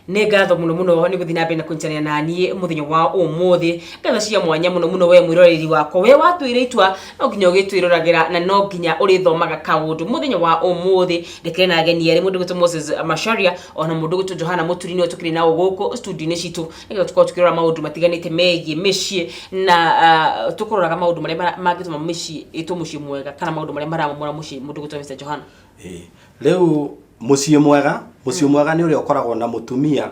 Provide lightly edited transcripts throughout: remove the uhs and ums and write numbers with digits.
Nĩ ngatho mũno mũno nĩ gũthiĩ na mbere na kũnyitanĩra na niĩ mũthenya wa ũmũthĩ. Ngatho cia mwanya mũno mũno we mwĩroreri wakwa, we watuire itua no nginya ũgĩtwĩroragĩra na no nginya ũrĩthomaga kaũndũ. Mũthenya wa ũmũthĩ ndĩkĩrĩ na ageni erĩ, mũndũ ũgwĩtwo Moses Macharia ona mũndũ ũgwĩtwo Johana Mũturi, nĩo tũkĩrĩ nao gũkũ studio-inĩ citũ nĩgetha tũkorwo tũkĩrora maũndũ matiganĩte megiĩ mĩciĩ na tũkũroraga maũndũ marĩa mangĩtũma mĩciĩ ĩtwo mũciĩ mwega kana maũndũ marĩa maramomora mũciĩ. Mũndũ ũgwĩtwo Mr. Johana. Ĩĩ. Rĩu mũciĩ mwega, mũciĩ mwega nĩ ũrĩa ũkoragwo na mũtumia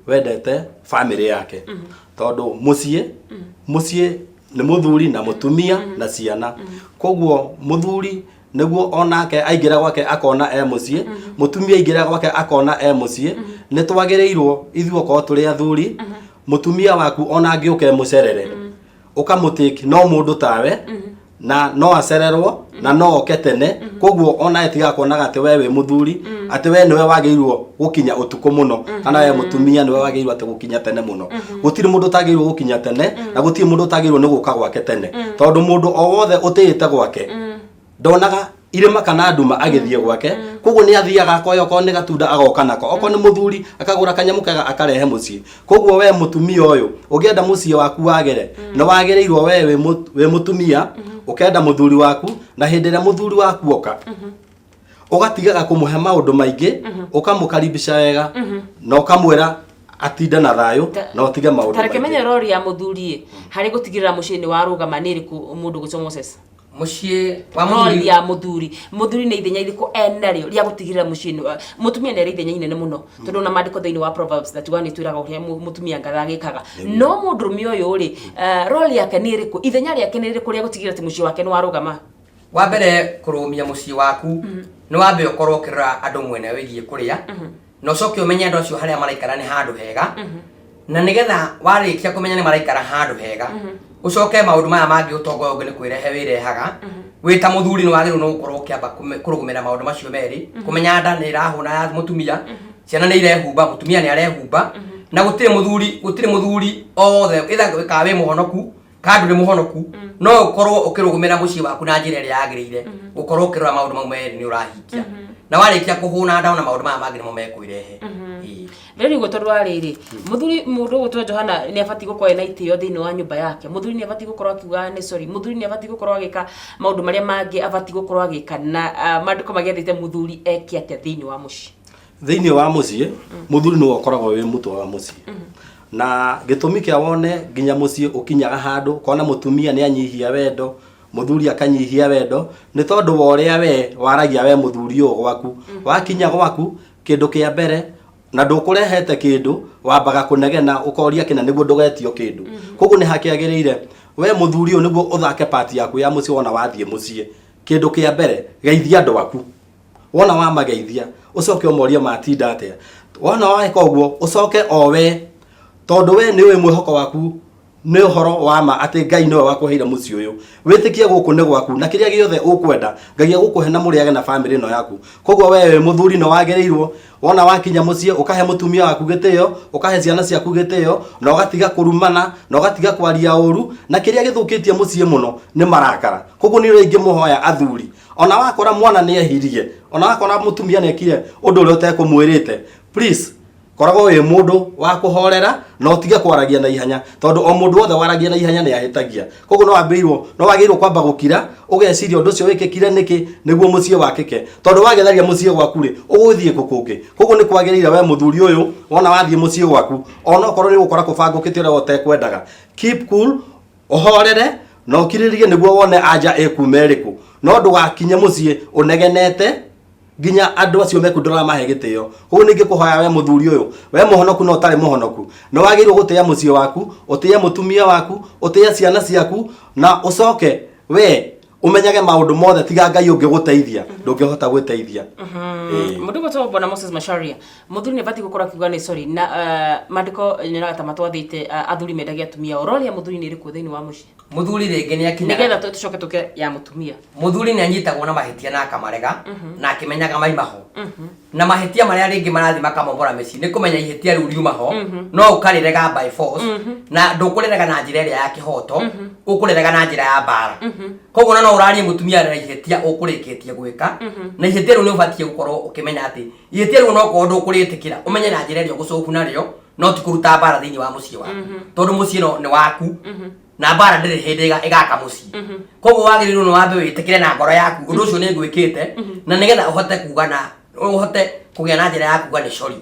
wendete bamĩrĩ yake. Tondũ mũciĩ, mũciĩ nĩ mũthuri na mũtumia na ciana. Koguo mũthuri nĩguo onake aingĩra gwake akona e mũciĩ, mũtumia aingĩra gwake akona e mũciĩ, nĩ twagĩrĩirwo ithuĩ okorwo tũrĩ athuri, mũtumia waku ona angĩũka emũcerere, ũkamũtake no mũndũ tawe na no acererwo na no oke tene. Koguo ona etigaga kuonaga atĩ we wĩ mũthuri, atĩ we nĩwe wagĩrĩirwo gũkinya ũtukũ mũno, kana we mũtumia nĩwe wagĩrĩirwo atĩ gũkinya tene mũno. Gũtirĩ mũndũ ũtagĩrĩirwo gũkinya tene na gũtirĩ mũndũ ũtagĩrĩirwo nĩ gũka gwake tene, tondũ mũndũ o wothe ũtĩĩte gwake ndonaga irĩma kana nduma agĩthiĩ gwake. Koguo nĩ athiaga akoya okorwo nĩ gatunda agoka nako, okorwo nĩ mũthuri akagũra kanyamũ kega akarehe mũciĩ. Koguo we mũtumia ũyũ ũngĩenda mũciĩ waku wagĩre, nĩ wagĩrĩirwo we wĩ mũtumia ũkenda mũthuri waku, na hĩndĩ ĩrĩa mũthuri waku oka ũgatigaga kũmũhe maũndũ maingĩ, ũkamũkaribisha wega na ũkamwĩra atinde na thayũ na ũtige maũndũ Ta reke maingĩ. Menye rori ya mũthuri ĩ harĩ gũtigĩrĩra mũciĩ nĩ warũgama nĩ ĩrĩkũ, mũndũ gwĩtwo Moses? Mũciĩ wa rori mũthuri ya mũthuri, mũthuri nĩ ithenya irĩkũ enarĩo rĩa gũtigĩrĩra mũciĩ nĩ mũtumia nĩ arĩ ithenya inene mũno, tondũ ona maandĩko thĩinĩ wa Proverbs 31 nĩ twĩraga ũrĩa mũtumia ngatha agĩkaga. No mũndũrũme ũyũ rĩ, rori yake nĩ ĩrĩkũ, ithenya rĩake nĩ rĩrĩkũ rĩa gũtigĩrĩra atĩ mũciĩ wake nĩ warũgama? Wa mbere, kũrũmia mũciĩ waku nĩ wambe ũkorwo ũkĩrora andũ mwena wĩgiĩ kũrĩa, na ũcoke ũmenye andũ acio harĩa maraikara nĩ handũ hega, na nĩgetha warĩkia kũmenya nĩ maraikara handũ hega, ũcoke maũndũ maya mangĩ ũtonga ũyũ ũngĩ nĩ kwĩrehe wĩrehaga. Wĩ ta mũthuri nĩ wagĩrĩirwo nĩ gũkorwo ũkĩamba kũrũgũmĩra maũndũ macio merĩ, kũmenya nda nĩ ĩrahũna ya mũtumia, ciana nĩ irehumba, mũtumia nĩ arehumba. Na gũtirĩ mũthuri othe either kana wĩ mũhonoku kana ndũrĩ mũhonoku, no ũkorwo ũkĩrũgũmĩra mũciĩ waku na njĩra ĩrĩa yagĩrĩire, gũkorwo ũkĩrora maũndũ mau merĩ nĩ ũrahingia, na warĩkia kũhũna nda ona maũndũ maya mangĩ nĩmo mekwĩrehe. Ĩĩ. Rĩu nĩguo, tondũ wa rĩrĩ, mũthuri, mũndũ ũgwĩtwo Johana nĩ abatiĩ gũkorwo ena itĩo thĩinĩ wa nyũmba yake. Mũthuri nĩ abatiĩ gũkorwo akiuga nĩ sorry. Mũthuri nĩ abatiĩ gũkorwo agĩka maũndũ marĩa mangĩ abatiĩ gũkorwo agĩka. Na maandĩko magĩathĩte mũthuri eke atĩa thĩinĩ wa mũciĩ? Thĩinĩ wa mũciĩ, mũthuri nĩwe ũkoragwo wĩ mũtwe wa mũciĩ, na gĩtũmi kĩa wone nginya mũciĩ ũkinyaga handũ kona mũtumia nĩ anyihia wendo, mũthuri akanyihia wendo, nĩ tondũ wa ũrĩa we waragia. We mũthuri ũyũ gwaku, wakinya gwaku, kĩndũ kĩa mbere na ndũkũrehete kĩndũ, wambaga kũnegena ũkoria kĩna nĩguo ndũgetio kĩndũ. Koguo nĩ hakĩagĩrĩire we mũthuri ũyũ nĩguo ũthake part yaku ya mũciĩ, wona wathiĩ mũciĩ, kĩndũ kĩa mbere, geithia andũ aku. Wona wamageithia, ũcoke ũmorie matinda atĩa. Wona weka ũguo, ũcoke o we, tondũ we nĩ ũĩ mwĩhoko waku nĩ ũhoro wa ma atĩ Ngai nĩwe wakũheire mũciĩ ũyũ, wĩtĩkie gũkũ nĩ gwaku na kĩrĩa gĩothe ũkwenda Ngai egũkũhe na mũrĩage na bamĩrĩ ĩno yaku. Koguo we wĩ mũthuri nĩ wagĩrĩirwo wona wakinya mũciĩ ũkahe mũtumia waku gĩtĩo, ũkahe ciana ciaku gĩtĩo, na ũgatiga kũrumana na ũgatiga kwaria ũru. Na kĩrĩa gĩthũkĩtie mũciĩ mũno nĩ marakara. Koguo nĩ ũrĩa ingĩmũhoya athuri, ona wakora mwana nĩ ehirie, ona wakora mũtumia nĩ ekire ũndũ ũrĩa ũtekũmwĩrĩte, please koragwo wĩ mũndũ wa kũhorera na ũtige kwaragia na ihenya, tondũ o mũndũ wothe waragia na ihenya nĩ ahĩtagia. Koguo no wambĩirwo, no wagĩrĩirwo kwamba gũkira, ũgeciria ũndũ ũcio wĩkĩkire nĩkĩ nĩguo mũciĩ wakĩke, tondũ wagetharia mũciĩ gwaku rĩ, ũgũthiĩ kũ kũngĩ? Koguo nĩ kwagĩrĩire we mũthuri ũyũ, wona wathiĩ mũciĩ gwaku, ona okorwo nĩ ũgũkora kũbangũkĩte ũrĩa we ũtekwendaga, keep cool, ũhorere na ũkirĩrĩrie nĩguo wone anja ĩkuma ĩrĩkũ. No ndũgakinye mũciĩ ũnegenete nginya andũ acio meku ndũramahe gĩtĩo. Koguo ningĩ kũhoya we mũthuri ũyũ, we mũhonoku na ũtarĩ mũhonoku, nĩ wagĩrĩirwo gũtĩĩa mũciĩ waku, ũtĩĩe mũtumia waku, ũtĩĩe ciana ciaku, na ũcoke we ũmenyage maũndũ mothe tiga Ngai ũngĩgũteithia ndũngĩhota gwĩteithia. Ĩĩ. Mũndũ gwĩtwo Bwana Moses Macharia, mũthuri nĩ abatiĩ gũkorwo akiuga nĩ sorry, na maandĩko nyonaga ta matwathĩte athuri mendage atumia ao. Rori ya mũthuri nĩ ĩrĩkũ thĩinĩ wa mũciĩ? Mũthuri rĩngĩ nĩ akinyaga nĩgetha tũcoke tũke ya mũtumia. Mũthuri nĩ anyitagwo na mahĩtia na akamarega na akĩmenyaga maima ho, na mahĩtia marĩa rĩngĩ marathiĩ makamomora mĩciĩ nĩ kũmenya ihĩtia rĩu riuma ho no ũkarĩrega by force, na ndũkũrĩrega na njĩra ĩrĩa ya kĩhoto, ũkũrĩrega na njĩra ya mbara. Koguo na no No ũrarie mũtumia na ihĩtia ũkũrĩkĩtie gwĩka, na ihĩtia rĩu nĩ ũbatiĩ gũkorwo ũkĩmenya atĩ ihĩtia rĩu no korwo ndũkũrĩtĩkĩra, ũmenye na njĩra ĩrĩa ũgũcoku narĩo, no ti kũruta mbara thĩinĩ wa mũciĩ waku, tondũ mũciĩ no nĩ waku na mbara ndĩrĩ hĩndĩ ĩgaka mũciĩ. Koguo wagĩrĩirwo nĩ wambe wĩtĩkĩre na ngoro yaku ũndũ ũcio nĩ ngwĩkĩte, na nĩgetha ũhote kuga na ũhote kũgĩa na njĩra ya kuga nĩ sorry,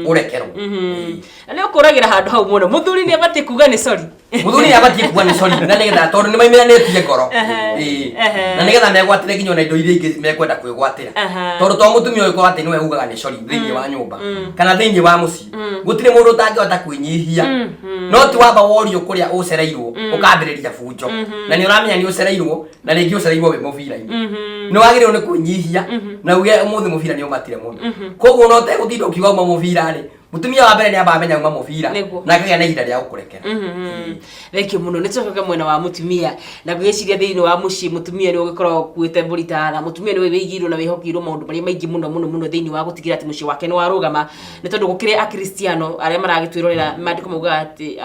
ũrekerwo. Ĩĩ. Na nĩ ũkũragĩra handũ hau mũno, mũthuri nĩ abatiĩ kuga nĩ sorry? Mũthuri nĩ abatiĩ kuga nĩ sorry, na nĩgetha, tondũ nĩ maimĩranĩtie ngoro. Ĩĩ. Na nĩgetha megwatĩre nginya ona indo iria ingĩ mekwenda kwĩgwatĩra. Tondũ to mũtumia ũyũ korwo atĩ nĩwe ugaga nĩ sorry thĩinĩ wa nyũmba kana thĩinĩ wa mũciĩ, gũtirĩ mũndũ ũtangĩhota kwĩnyihia. No ti wamba worio kũrĩa ũcereirwo ũkambĩrĩria bunjo, na nĩ ũramenya nĩ ũcereirwo, na rĩngĩ ũcereirwo wĩ mũbira-inĩ. Nĩ wagĩrĩirwo nĩ kwĩnyihia na uge ũmũthĩ mũbira nĩ ũmatire mũno. Koguo no ũtegũtinda ũkiuga uma mũbira rĩ, mũtumia wa mbere nĩ amba amenya uma mũbira na akagĩa na ihinda rĩa gũkũrekera. Thengio mũno. Nĩ tũcoke mwena wa mũtumia na ngwĩciria thĩinĩ wa mũciĩ mũtumia nĩwe ũgĩkoragwo ũkuĩte mbũri tara. Mũtumia nĩwe wĩigĩirwo na wĩhokeirwo maũndũ marĩa maingĩ mũno mũno mũno thĩinĩ wa gũtigĩrĩra atĩ mũciĩ wake nĩ warũgama, nĩ tondũ gũkĩrĩ akristiano arĩa maragĩtwĩrorera, maandĩko maugaga atĩ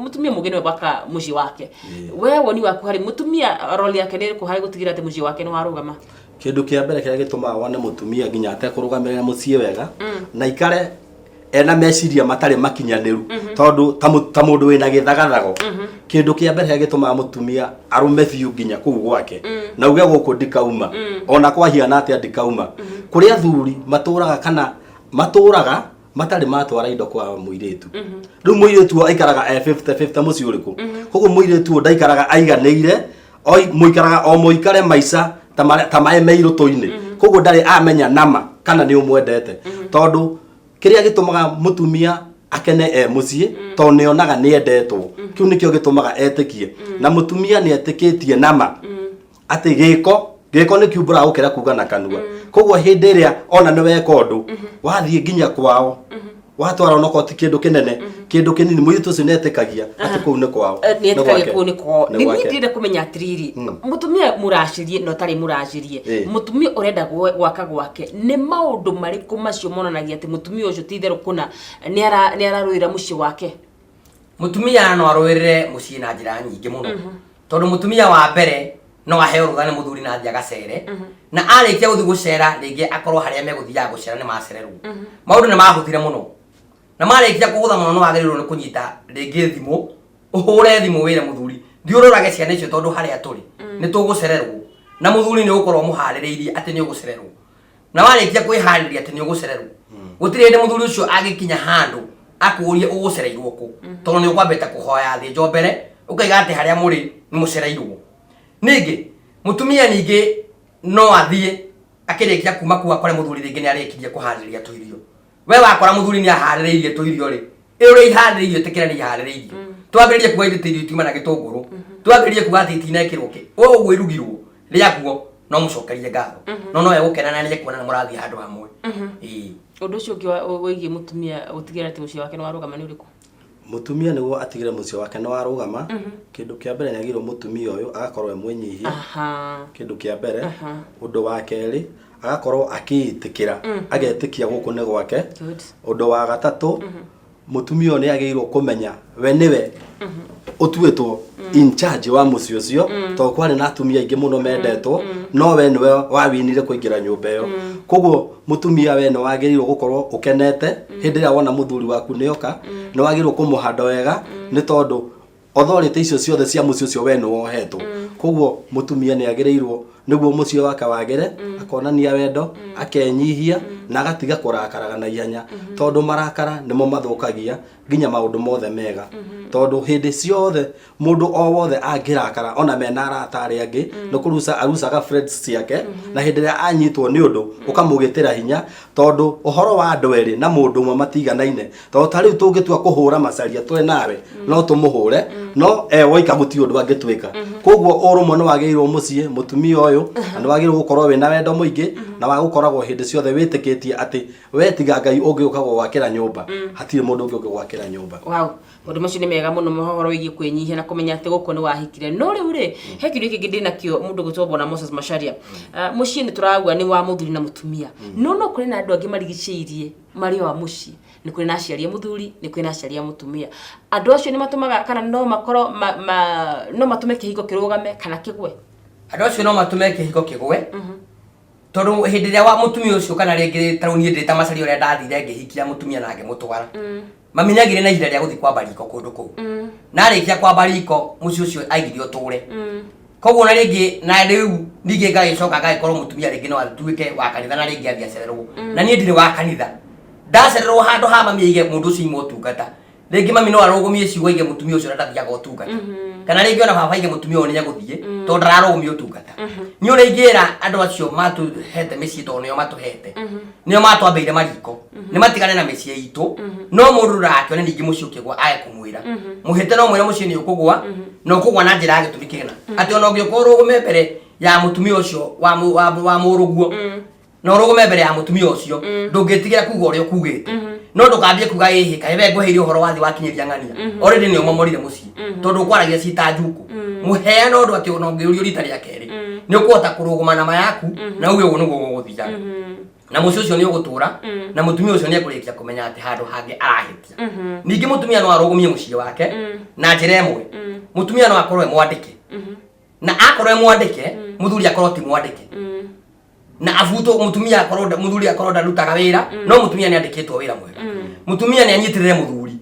mũtumia mũũgĩ nĩwe gwaka mũciĩ wake. We woni waku harĩ mũtumia, role yake nĩ ĩrĩkũ harĩ gũtigĩrĩra atĩ mũciĩ wake nĩ warũgama? Kĩndũ kĩa mbere kĩrĩa gĩtũmaga wone mũtumia nginya atekũrũgamĩrĩra mũciĩ wega na ikare ena meciria matarĩ makinyanĩru, tondũ ta mũndũ wĩna gĩthagathago, kĩndũ kĩa mbere kĩrĩa gĩtũmaga mũtumia arũme biũ nginya kũu gwake na uge gũkũ ndikauma ona kwahiana atĩa ndikauma, kũrĩ athuri matũraga kana matũraga matarĩ matwara indo kwa mũirĩtu. Rĩu mũirĩtu ũyũ aikaraga e 50 50 mũciĩ ũrĩkũ? Koguo mũirĩtu ũyũ ndaikaraga aiganĩire, mũikaraga o mũikare maica ta maĩ me irũtũ-inĩ. Koguo ndarĩ amenya nama kana nĩ ũmwendete, tondũ kĩrĩa gĩtũmaga mũtumia akene e mũciĩ tondũ nĩ onaga nĩ endetwo. Kĩu nĩkĩo gĩtũmaga etĩkie, na mũtumia nĩ etĩkĩtie nama atĩ gĩko nĩ kiumbũraga gũkĩra kuga na kanua. Koguo hĩndĩ ĩrĩa ona nĩ weka ũndũ, wathiĩ nginya kwao watwara onokorwo ti kĩndũ kĩnene, kĩndũ kĩnini, mũirĩtu ũcio nĩ etĩkagia atĩ kũu nĩ kwao. Nĩ etĩkagia gwake. Kũu nĩ kwao. Nĩ nĩ gwake. niĩ ndĩrenda kũmenya atĩrĩrĩ, mũtumia mũracĩrie na ũtarĩ mũracĩrie, mũtumia ũrenda gwaka gwake, nĩ maũndũ marĩkũ macio monanagia atĩ mũtumia ũcio ti itherũ kũna nĩ ararũĩra mũciĩ wake? Mũtumia no arũĩrĩre mũciĩ na njĩra nyingĩ mũno, tondũ mũtumia wa mbere no aheo rũtha nĩ mũthuri na athiĩ agacere, na arĩkia gũthiĩ gũcera rĩngĩ akorwo harĩa megũthiaga gũcera nĩ macererwo, maũndũ nĩ mahũthire mũno. Na marĩkia kũhũtha mũno, nĩ wagĩrĩirwo nĩ kũnyita rĩngĩ thimũ, ũhũre thimũ wĩre mũthuri, thiĩ ũrorage ciana icio tondũ harĩa tũrĩ nĩ tũgũcererwo. Na mũthuri nĩ ũgũkorwo mũharĩrĩirie atĩ nĩ ũgũcererwo, na warĩkia kwĩharĩria atĩ nĩ ũgũcererwo, gũtirĩ hĩndĩ mũthuri ũcio angĩkinya handũ akũrie ũgũcereirwo kũ, tondũ nĩ ũkwambĩte kũhoya thĩnjo mbere, ũkaiga atĩ harĩa mũrĩ nĩ mũcereirwo. Ningĩ mũtumia ningĩ no athiĩ akĩrĩkia kuma kuu akore mũthuri rĩngĩ nĩ arĩkirie kũharĩria tũirio. We wakora mũthuri nĩ aharĩrĩirie tũirio rĩ, ĩ ũrĩa iharĩrĩirio, ĩtĩkĩra nĩ iharĩrĩirio. Twambĩrĩrie kuga itĩ irio itiuma na gĩtũngũrũ, twambĩrĩrie kuga atĩ itinekĩrwo kĩ, we ũguo irugirwo rĩakuo, no mũcokerie ngatho, no no egũkena na nĩekuona nĩ mũrathiĩ handũ hamwe. Ĩĩ. Ũndũ ũcio ũngĩ wĩgiĩ mũtumia gũtigĩrĩra atĩ mũciĩ wake nĩ warũgama nĩ ũrĩkũ? Mũtumia nĩguo atigĩre mũciĩ wake nĩ warũgama, kĩndũ kĩa mbere nĩ agĩrĩirwo mũtumia ũyũ agakorwo e mwĩnyihia. Kĩndũ kĩa mbere. Ũndũ wa kerĩ, agakorwo akĩĩtĩkĩra, agetĩkia gũkũ nĩ gwake. Ũndũ wa gatatũ, mũtumia ũyũ nĩ agĩrĩirwo kũmenya we nĩwe ũtuĩtwo in charge wa mũciĩ ũcio, tondũ kwarĩ na atumia aingĩ mũno mendetwo, no we nĩwe wawinire kũingĩra nyũmba ĩyo. Koguo mũtumia, we nĩ wagĩrĩirwo gũkorwo ũkenete hĩndĩ ĩrĩa wona mũthuri waku nĩ oka. Nĩ wagĩrĩirwo kũmũhanda wega, nĩ tondũ authority icio ciothe cia mũciĩ ũcio we nĩ wohetwo. Koguo mũtumia nĩ agĩrĩirwo, nĩguo mũciĩ wake wagĩre, akonania wendo, akenyihia na agatiga kũrakaraga na ihenya, tondũ marakara nĩmo mathũkagia nginya maũndũ mothe mega, tondũ hĩndĩ ciothe mũndũ o wothe angĩrakara, ona mena arata arĩa angĩ, nĩ kũruca arucaga friends ciake, na hĩndĩ ĩrĩa anyitwo nĩ ũndũ ũkamũgĩtĩra hinya, tondũ ũhoro wa andũ erĩ na mũndũ ũmwe matiganaine. Tondũ ta rĩu tũngĩtua kũhũra Macaria twĩ nawe, no tũmũhũre, no e woika gũtirĩ ũndũ angĩtwĩka. Koguo ũrũmwe nĩ wagĩrĩirwo mũciĩ mũtumia ũyũ, na nĩ wagĩrĩirwo gũkorwo wĩna wendo mũingĩ na wa gũkoragwo hĩndĩ ciothe wĩtĩkĩtie atĩ we tiga Ngai ũngĩũka gũgwakĩra nyũmba, hatirĩ mũndũ ũngĩ ũngĩgwakĩra nyũmba. Wow, maũndũ macio nĩ mega mũno, ũhoro wĩgiĩ kwĩnyihia na kũmenya atĩ gũkũ nĩ wahikire. No rĩu rĩ, he kĩũria kĩngĩ ndĩ nakĩo mũndũ gwĩtwo Bwana Moses Macharia. Ah, mũciĩ nĩ tũrauga nĩ wa mũthuri na mũtumia, no no kũrĩ na andũ angĩ marigicĩirie marĩ o a mũciĩ. Nĩ kũrĩ na aciari a mũthuri, nĩ kũrĩ na aciari a mũtumia. Andũ acio nĩ matũmaga kana no makorwo no matũme kĩhiko kĩrũgame kana kĩgwe? Andũ acio no matũme kĩhiko kĩgwe, tondũ hĩndĩ ĩrĩa wa mũtumia ũcio kana rĩngĩ ta rĩu niĩ ndĩ ta Macharia ũrĩa ndathire ngĩhikia mũtumia na ngĩmũtwara, mami nĩagĩire na ihinda rĩa gũthiĩ kwamba riko kũndũ kũu, na arĩkia kwamba riko mũciĩ ũcio aigire ũtũre. Koguo na rĩngĩ na rĩu ningĩ ngagĩcoka ngagĩkorwo mũtumia rĩngĩ no atuĩke wa kanitha na rĩngĩ athiĩ acererwo, na niĩ ndirĩ wa kanitha. Ndacererwo handũ ha mami aige mũndũ ũcio ima ũtungata, rĩngĩ mami no arũgũmie ciugo aige mũtumia ũcio ndathiaga ũtungata, kana rĩngĩ ona baba aige mũtumia ũyũ nĩegũthiĩ tondũ ndararũgũmia ũtungata. Niĩ ũrĩa ingĩra andũ acio matũhete mĩciĩ, tondũ nĩo matũhete, nĩo matwambĩire mariko, nĩ matigane na mĩciĩ itũ. No mũndũ ndagakĩone ningĩ mũciĩ ũkĩgwa age kũmwĩra mũhĩte, no mwĩre mũciĩ nĩ ũkũgwa na ũkũgwa na njĩra ya gĩtũmi kĩna, atĩ ona ũngĩũka ũrũgũme mbere ya mũtumia ũcio wa mũrũguo na ũrũgũme mbere ya mũtumia ũcio, ndũngĩtigĩra kuga ũrĩa ũkugĩte, no ndũkambie kuga ĩhĩ kaĩ we ngũheire ũhoro wathi wakinyĩria ng'ania. Already nĩ ũmomorire mũciĩ, tondũ ũkwaragia cita njukũ. Mũheana ũndũ atĩ ona ũngĩũrio rita rĩa kerĩ nĩ ũkũhota kũrũgũma nama yaku na uge ũguo nĩguo gũgũthiaga, na mũciĩ ũcio nĩ ũgũtũra, na mũtumia ũcio nĩ ekũrĩkia kũmenya atĩ handũ hangĩ arahĩtia. Ningĩ mũtumia no arũgũmie mũciĩ wake na njĩra ĩmwe. Mũtumia no akorwo e mwandĩke, na akorwo e mwandĩke, mũthuri akorwo ti mwandĩke, na abutwo, mũtumia akorwo mũthuri akorwo ndarutaga wĩra, no mũtumia nĩ andĩkĩtwo wĩra mwega. Mũtumia nĩ anyitĩrĩre mũthuri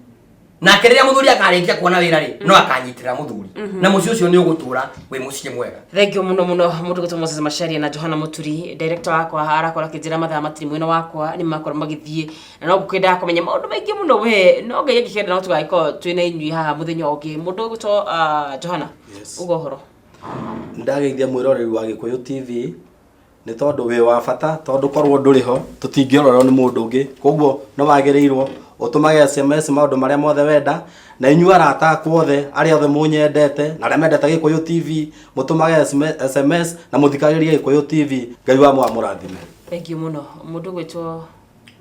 nake. Rĩrĩa mũthuri akarĩkia kuona wĩra rĩ, no akanyitĩrĩra mũthuri, na mũciĩ ũcio nĩ ũgũtũra wĩ mũciĩ mwega. Thank you muno muno, mũndũ gwĩtwo Moses Macharia na Johana Muturi. Director wakwa arakorwo akĩnjĩra mathaa matirĩ mwena wakwa, nĩ makorwo magĩthiĩ, na no ngũkĩendaga kũmenya maũndũ maingĩ mũno we, no Ngai angĩkĩenda no tũgagĩkorwo twĩ na inyuĩ haha mũthenya ũngĩ. Mũndũ ũgwĩtwo Johana. Yes. Uga ũhoro. Ndageithia mwĩroreri wa Gĩkũyũ TV, nĩ tondũ wĩ wa bata, tondũ korwo ndũrĩ ho tũtingĩororwo nĩ mũndũ ũngĩ. Koguo nĩ wagĩrĩirwo ũtũmage SMS maũndũ marĩa mothe wenda, na inyuĩ arata akwa othe, arĩa othe mũnyendete na arĩa mendete Gĩkũyũ TV, mũtũmage SMS na mũthikagĩrĩrie Gĩkũyũ TV. Ngai wa mũrathime. Thank you mũno, mũndũ ũgwĩtwo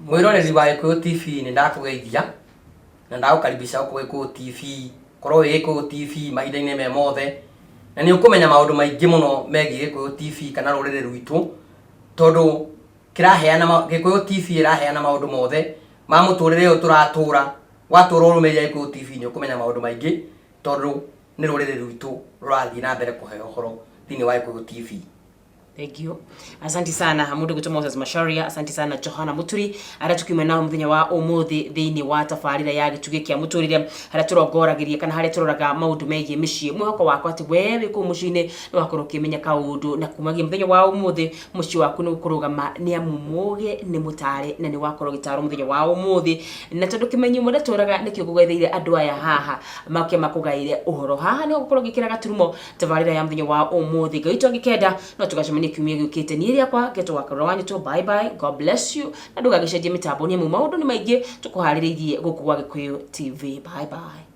Mwĩroreri wa Gĩkũyũ TV, nĩ ndakũgeithia na ndagũkaribisha gũkũ Gĩkũyũ TV. Korwo wĩ Gĩkũyũ TV mahinda-inĩ me mothe, na nĩ ũkũmenya maũndũ maingĩ mũno megiĩ Gĩkũyũ TV kana rũrĩrĩ rwitũ, tondũ kĩraheana Gĩkũyũ TV ĩraheana maũndũ mothe ma mũtũrĩre ũyũ tũratũra. Watũra ũrũmĩrĩire Gĩkũyũ TV nĩ ũkũmenya maũndũ maingĩ, tondũ nĩ rũrĩrĩ rwitũ rũrathiĩ na mbere kũheo ũhoro thĩinĩ wa Gĩkũyũ TV. Thank you. Asante sana mũndũ gwĩtwo Moses Macharia, asante sana Johana Muturi, arĩa tũkiuma nao mũthenya wa ũmũthĩ thĩinĩ wa tabarĩra ya Gĩtugĩ kĩa Mũtũrĩre, harĩa tũrongoragĩria kana harĩa tũroraga maũndũ megiĩ mĩciĩ. Mwĩhoko wakwa atĩ we wĩ kũu mũciĩ-inĩ nĩ wakorwo ũkĩmenya kaũndũ, na kumagia mũthenya wa ũmũthĩ mũciĩ waku nĩ ũkũrũgama, nĩ amu mũgĩ nĩ mũtare na nĩ wakorwo ũgĩtarwo mũthenya wa ũmũthĩ. Na tondũ kĩmenyi ũmwe ndatũraga, nĩkĩo ngũgetheire andũ aya haha make makũgaĩre ũhoro. Haha nĩho ngũkorwo ngĩkĩra gaturumo tabarĩra ya mũthenya wa ũmũthĩ. Ngai witũ angĩkenda no tũgacemania kiumia gĩũkĩte. Niĩ rĩakwa ngetwo Wakarura wa Nyũtũ. Bye bye, God bless you, na ndũgagĩcenjie mĩtambo nĩ amu maũndũ nĩ maingĩ tũkũharĩrĩirie gũkũ gwa Gĩkũyũ TV. Bye bye.